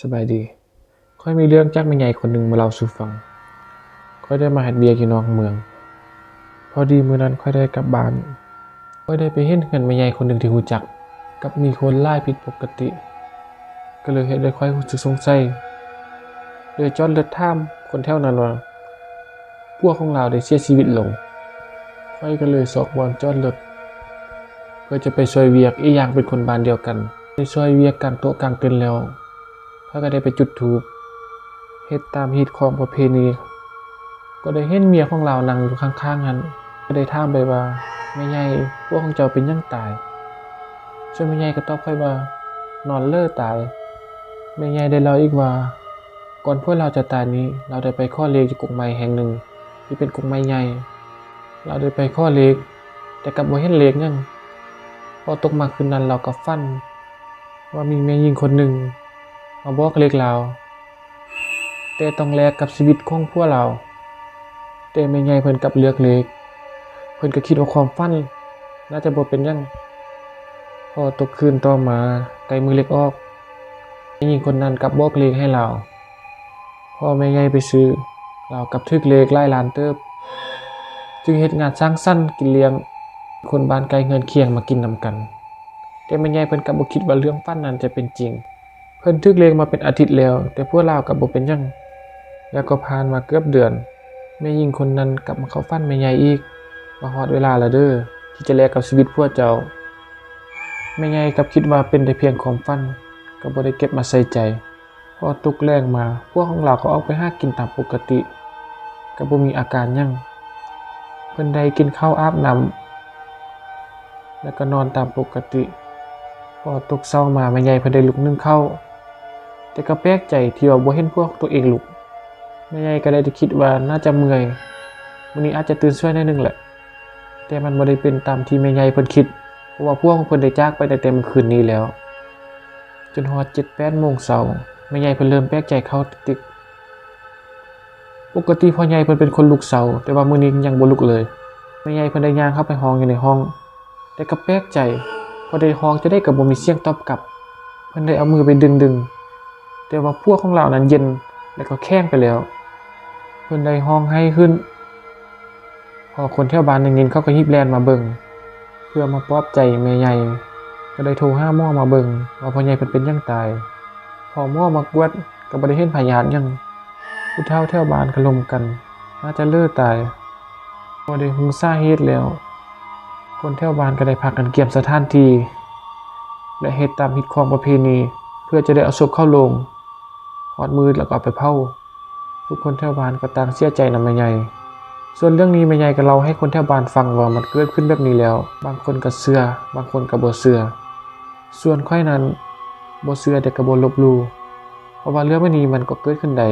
ສະບາຍດີ. ຂ້ອຍມີເລື່ອງຈາກແມ່ໃຫຍ່ຄົນໜຶ່ງມາເລົ່າສູ່ຟັງ. ຂ້ອຍໄດ້ມາເຮັດວຽກຢູ່ນອກເມືອງ. ພໍດີມື້ນັ້ນຂ້ອຍໄດ້ກັບບ້ານ. ຂ້ອຍໄດ້ໄປເຫັນເຮືອນແມ່ໃຫຍ່ຄົນໜຶ່ງທີ່ຮູ້ຈັກ ກັບມີຄົນຫຼາຍຜິດປົກກະຕິ. ກໍເລີຍເຮັດໃຫ້ຂ້ອຍຮູ້ສຶກສົງໄສ. ເລີຍຈອດລົດຖາມຄົນແຖວນັ້ນວ່າ ຜົວຂອງລາວໄດ້ເສຍຊີວິດລົງ. ຂ້ອຍກໍເລີຍຊອກບ່ອນຈອດລົດ ເພື່ອຈະໄປຊ່ວຍວຽກ, ອີກຢ່າງເປັນຄົນບ້ານດຽວກັນ. ໄດ້ຊ່ວຍວຽກກາງໂຕະກາງເຕັນແລ້ວ, ຂ້ອຍກໍໄດ້ໄປຈຸດທູບ, ເຮັດຕາມຮີດຄອງປະເພນີ. ກໍໄດ້ເຫັນເມຍຂອງລາວນັ່ງຢູ່ຂ້າງໆຫັ້ນ. ກໍໄດ້ຖາມໄປວ່າ, ແມ່ໃຫຍ່, ຜົວຂອງເຈົ້າເປັນຫຍັງຕາຍ? ສ່ວນແມ່ໃຫຍ່ກໍຕອບຂ້ອຍວ່າ, ນອນເຫຼີຕາຍ. ແມ່ໃຫຍ່ໄດ້ເລົ່າອີກວ່າ, ກ່ອນຜົວລາວຈະຕາຍນີ້, ລາວໄດ້ໄປຂໍເລກຢູ່ກົກໄມ້ແຫ່ງໜຶ່ງທີ່ເປັນກົກໄມ້ໃຫຍ່. ລາວໄດ້ໄປຂໍເລກ, ແຕ່ກັບບໍ່ເຫັນເລກຫຍັງ. ພໍຕົກມາຄືນນັ້ນ, ລາວກໍຝັນວ່າມີແມ່ຍິງຄົນໜຶ່ງມາບອກເລກລາວ, ແຕ່ຕ້ອງແລກກັບຊີວິດຂອງຜົວລາວ. ແຕ່ແມ່ໃຫຍ່ເພິ່ນກັບເລືອກເລກ, ເພິ່ນກໍຄິດວ່າຄວາມຝັນໜ້າຈະບໍ່ເປັນຫຍັງ. ພໍຕົກຄືນຕໍ່ມາ, ໃກ້ມື້ເລກອອກ, ແມ່ຍິງຄົນນັ້ນກັບບອກເລກໃຫ້ລາວ. ພໍແມ່ໃຫຍ່ໄປຊື້, ລາວກັບຖືກເລກຫຼາຍລ້ານເຕີບ, ຈຶ່ງເຮັດງານສັງສັນກິນລ້ຽງຄົນບ້ານໃກ້ເຮືອນຄຽງມາກິນນຳກັນ. ແຕ່ແມ່ໃຫຍ່ເພິ່ນກໍບໍ່ຄິດວ່າເລື່ອງຝັນນັ້ນຈະເປັນຈິງ. ເພິ່ນຖືກເລກມາເປັນອາທິດແລ້ວ, ແຕ່ຜົວລາວກໍບໍ່ເປັນຫຍັງ. ແລ້ວກໍຜ່ານມາເກືອບເດືອນ, ແມ່ຍິງຄົນນັ້ນກັບມາເຂົ້າຝັນແມ່ໃຫຍ່ອີກ, ວ່າຮອດເວລາແລ້ວເດີ້ ທີ່ຈະແລກກັບຊີວິດຜົວເຈົ້າ. ແມ່ໃຫຍ່ກັບຄິດວ່າເປັນແຕ່ພຽງຄວາມຝັນ, ກໍບໍ່ໄດ້ເກັບມາໃສ່ໃຈ. ພໍຕົກແລງມາ, ຜົວຂອງລາວກໍອອກໄປຫາກິນຕາມປົກກະຕິ, ກໍບໍ່ມີອາການຫຍັງ. ເພິ່ນໄດ້ກິນເຂົ້າ, ອາບນ້ຳ ແລ້ວກໍນອນຕາມປົກກະຕິ. ພໍຕົກເຊົ້າມາ, ແມ່ໃຫຍ່ເພິ່ນໄດ້ລຸກໜຶ້ງເຂົ້າ, ແຕ່ກໍແປກໃຈທີ່ວ່າບໍ່ເຫັນຜົວຂອງຕົວເອງລຸກ. ແມ່ໃຫຍ່ກໍໄດ້ແຕ່ຄິດວ່າໜ້າຈະເມື່ອຍ, ມື້ນີ້ອາດຈະຕື່ນສວຍໜ້ອຍໜຶ່ງແຫຼະ. ແຕ່ມັນບໍ່ໄດ້ເປັນຕາມທີ່ແມ່ໃຫຍ່ເພິ່ນຄິດ, ເພາະວ່າຜົວຂອງເພິ່ນໄດ້ຈາກໄປຕັ້ງແຕ່ມື້ຄືນນີ້ແລ້ວ. ຈົນຮອດເຈັດແປດໂມງເຊົ້າ, ແມ່ໃຫຍ່ເພິ່ນເລີ່ມແປກໃຈເຂົ້າຕິກໆ. ປົກກະຕິພໍ່ໃຫຍ່ເພິ່ນເປັນຄົນລຸກເຊົ້າ, ແຕ່ວ່າມື້ນີ້ຍັງບໍ່ລຸກເລີຍ. ແມ່ໃຫຍ່ເພິ່ນໄດ້ຍ່າງເຂົ້າໄປຮ້ອງຢູ່ໃນຫ້ອງ, ແຕ່ກໍແປກໃຈ, ພໍໄດ້ຮ້ອງຈັ່ງໃດກໍບໍ່ມີສຽງຕອບກັບ. ເພິ່ນໄດ້ເອົາມືໄປດຶງໆ, ແຕ່ວ່າຜົວຂອງລາວນັ້ນເຢັນ ແລະກໍແຂງໄປແລ້ວ. ເພິ່ນໄດ້ຮ້ອງໄຫ້ຂຶ້ນ. ພໍຄົນແຖວບ້ານໄດ້ຍິນ, ເຂົາກໍຮີບແລ່ນມາເບິ່ງ ເພື່ອມາປອບໃຈແມ່ໃຫຍ່, ກໍໄດ້ໂທຫາໝໍມາເບິ່ງວ່າພໍ່ໃຫຍ່ເພິ່ນເປັນຫຍັງຕາຍ. ພໍໝໍມາກວດກໍບໍ່ໄດ້ເຫັນພະຍາດຫຍັງ. ຜູ້ເຖົ້າແຖວບ້ານກໍລົມກັນ, ໜ້າຈະເຫຼີຕາຍ. ພໍໄດ້ຮູ້ສາເຫດແລ້ວ, ຄົນແຖວບ້ານກໍໄດ້ພາກັນກຽມສະຖານທີ່ ແລະເຮັດຕາມຮີດຄອງປະເພນີ ເພື່ອຈະໄດ້ເອົາສົບເຂົ້າໂລງ. ຮອດມື້ແລ້ວກໍເອົາໄປເຜົາ. ທຸກຄົນແຖວບ້ານກໍຕ່າງເສຍໃຈນຳແມ່ໃຫຍ່. ສ່ວນເລື່ອງນີ້ແມ່ໃຫຍ່ກໍເລົ່າໃຫ້ຄົນແຖວບ້ານຟັງວ່າມັນເກີດຂຶ້ນແບບນີ້ແລ້ວ, ບາງຄົນກໍເຊື່ອ, ບາງຄົນກໍບໍ່ເຊື່ອ. ສ່ວນຂ້ອຍນັ້ນບໍ່ເຊື່ອແຕ່ກໍບໍ່ລົບຫຼູ່, ເພາະວ່າເລື່ອງແບບນີ້ມັນກໍເກີດຂຶ້ນໄດ້.